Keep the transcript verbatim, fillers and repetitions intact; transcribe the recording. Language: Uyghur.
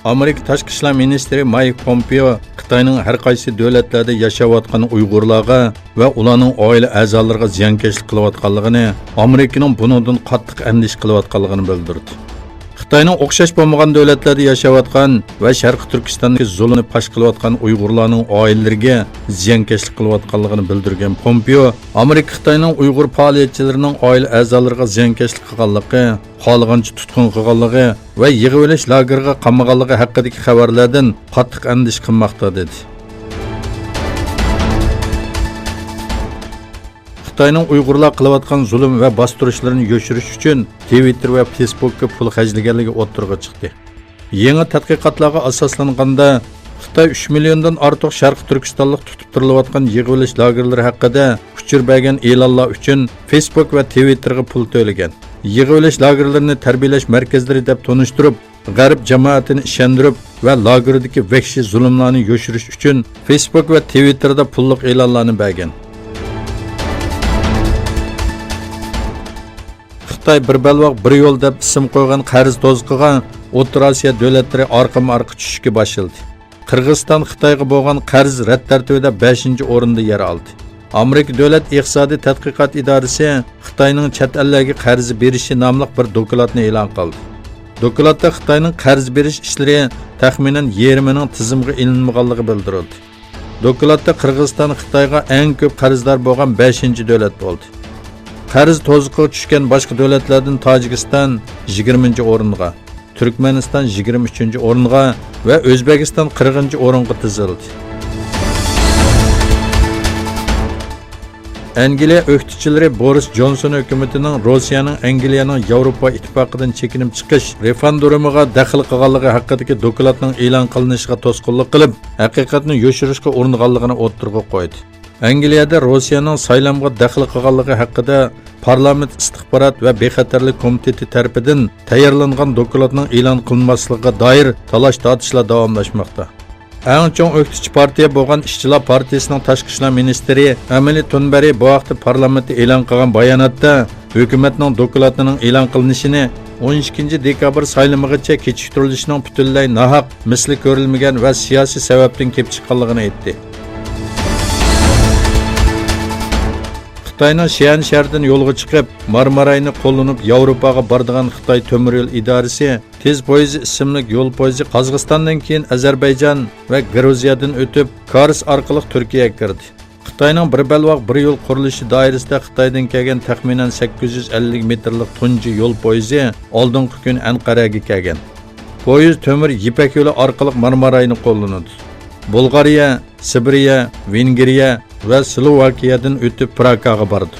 ئامېرىكا تاشقى ئىشلار مىنىستىرى مايك پومپېئو خىتاينىڭ ھەر قايسى دۆلەتلەردە ياشاۋاتقان ئۇيغۇرلارغا ۋە ئۇلارنىڭ ئائىلە ئەزالىرىغا زىيانكەشلىك قىلىۋاتقانلىقىنى، ئامېرىكىنىڭ بۇنىڭدىن قاتتىق ئەندىشە قىلىۋاتقانلىقىنى بىلدۈردى. خىتاينىڭ ئوخشاش بولمىغان دۆلەتلەردە ياشاۋاتقان ۋە شەرقىي تۈركىستاندىكى زۇلۇمنى پاش قىلىۋاتقان ئۇيغۇرلارنىڭ ئائىلىلىرىگە زىيانكەشلىك قىلىۋاتقانلىقىنى بىلدۈرگەن پومپېئو، ئامېرىكا خىتاينىڭ ئۇيغۇر پائالىيەتچىلىرىنىڭ ئائىلە ئەزالىرىغا زىيانكەشلىك قىلغانلىقى، خالىغانچە تۇتقۇن قىلغانلىقى ۋە يىغىۋېلىش لاگېرىغا قامىغانلىقى ھەققىدىكى خەۋەرلەردىن قاتتىق ئەندىشە قىلماقتا، دېدى. خىتاينىڭ ئۇيغۇرلار قىلىۋاتقان زۇلۇم ۋە باستۇرۇشلىرىنى يوشۇرۇش ئۈچۈن تىۋىتتېر ۋە فېيسبۇكقا پۇل خەجلىگەنلىكى ئوتتۇرىغا چىقتى. يېڭى تەتقىقاتلارغا ئاساسلانغاندا، خىتاي ئۈچ مىليوندىن ئارتۇق شەرقىي تۈركىستانلىق تۇتۇپ تۇرۇلۇۋاتقان يىغىۋېلىش لاگېرلىرى ھەققىدە ئۇچۇر بەرگەن ئېلانلار ئۈچۈن فېيسبۇك ۋە تىۋىتتېرغا پۇل تۆلىگەن. يىغىۋېلىش لاگېرلىرىنى تەربىيەلەش مەركەزلىرى دەپ تونۇشتۇرۇپ، غەرب جامائىتىنى ئىشەندۈرۈپ ۋە لاگېردىكى ۋەھشىي زۇلۇملارنى يوشۇرۇش ئۈچۈن فېيسبۇك ۋە تىۋىتتېردا پۇللۇق ئېلانلارنى بەرگەن. خىتاي بىر بەلباغ بىر يول دەپ ئىسىم قويغان قەرز توزۇقىغا ئوتتۇرا ئاسىيا دۆلەتلىرى ئارقىمۇ ئارقا چۈشۈشكە باشلىدى. قىرغىزىستان خىتايغا بولغان قەرز رەت تەرتىپىدە بەشىنچى ئورۇندا يەر ئالدى. ئامېرىكا دۆلەت ئىقتىسادىي تەتقىقات ئىدارىسى خىتاينىڭ چەت ئەللەرگە قەرز بېرىشى ناملىق بىر دوكلاتنى ئېلان قىلدى. دوكلاتتا خىتاينىڭ قەرز بېرىش ئىشلىرى تەخمىنەن يېرىمىنىڭ تىزىمغا ئېلىنمىغانلىقى بىلدۈرۈلدى. دوكلاتتا قىرغىزىستان خىتايغا ئەڭ كۆپ قەرزدار بولغان بەشىنچى دۆلەت بولدى. قەرز توزۇقىغا چۈشكەن باشقا دۆلەتلەردىن تاجىكىستان يىگىرمىنچى ئورۇنغا، تۈركمەنىستان يىگىرمە ئۈچىنچى ئورۇنغا ۋە ئۆزبېكىستان قىرىقىنچى ئورۇنغا تىزىلدى. ئەنگلىيە ئۆكتىچىلىرى بورىس جونسون ھۆكۈمىتىنىڭ روسىيەنىڭ ئەنگلىيەنىڭ ياۋروپا ئىتتىپاقىدىن چېكىنىپ چىقىش رېفېرېندۇمىغا دەخلى قىلغانلىقى ھەققىدىكى دوكلاتنىڭ ئېلان قىلىنىشىغا توسقۇنلۇق قىلىپ، ھەقىقەتنى يوشۇرۇشقا ئۇرۇنغانلىقىنى ئوتتۇرىغا قويدى. ئەنگلىيەدە روسىيەنىڭ سايلامغا دەخلى قىلغانلىقى ھەققىدە پارلامېنت ئىستىخبارات ۋە بىخەتەرلىك كومىتېتى تەرىپىدىن تەييارلانغان دوكلاتنىڭ ئېلان قىلىنماسلىقىغا دائىر تالاش-تارتىشلار داۋاملاشماقتا. ئەڭ چوڭ ئۆكتىچى پارتىيە بولغان ئىشچىلار پارتىيىسىنىڭ تاشقى ئىشلار مىنىستىرى ئەمىلى تۇنبەرى بۇ ھەقتە پارلامېنتتا ئېلان قىلغان باياناتتا، ھۆكۈمەتنىڭ دوكلاتىنىڭ ئېلان قىلىنىشىنى ئون ئىككىنچى دېكابىر سايلىمىغىچە كېچىكتۈرۈلۈشىنىڭ پۈتۈنلەي ناھەق، مىسلى كۆرۈلمىگەن ۋە سىياسىي سەۋەبتىن كېلىپ چىققانلىقىنى ئېيتتى. خىتاينىڭ شيەن شەھىرىدىن يولغا چىقىپ، مارماراينى قوللىنىپ ياۋروپاغا بارىدىغان خىتاي تۆمۈر يول ئىدارىسى تېز پويىزى ئىسىملىك يول پويىزى قازاقىستاندىن كېيىن ئەزەربەيجان ۋە گرۇزىيەدىن ئۆتۈپ، كارس ئارقىلىق تۈركىيەگە كىردى. خىتاينىڭ بىر بەلباغ بىر يول قۇرۇلۇشى دائىرىسىدە خىتايدىن كەلگەن تەخمىنەن سەككىز يۈز ئەللىك مېتىرلىق تۇنجى يول پويىزى ئالدىنقى كۈنى ئەنقەرەگە كەلگەن. پويىز تۆمۈر يىپەك يولى ئارقىلىق مارماراينى قوللىنىدۇ. بۇلغارىيە، سىبىرىيە، ۋېنگرىيە ۋە سلوۋاكىيەدىن ئۆتۈپ پراگاغا بارىدۇ.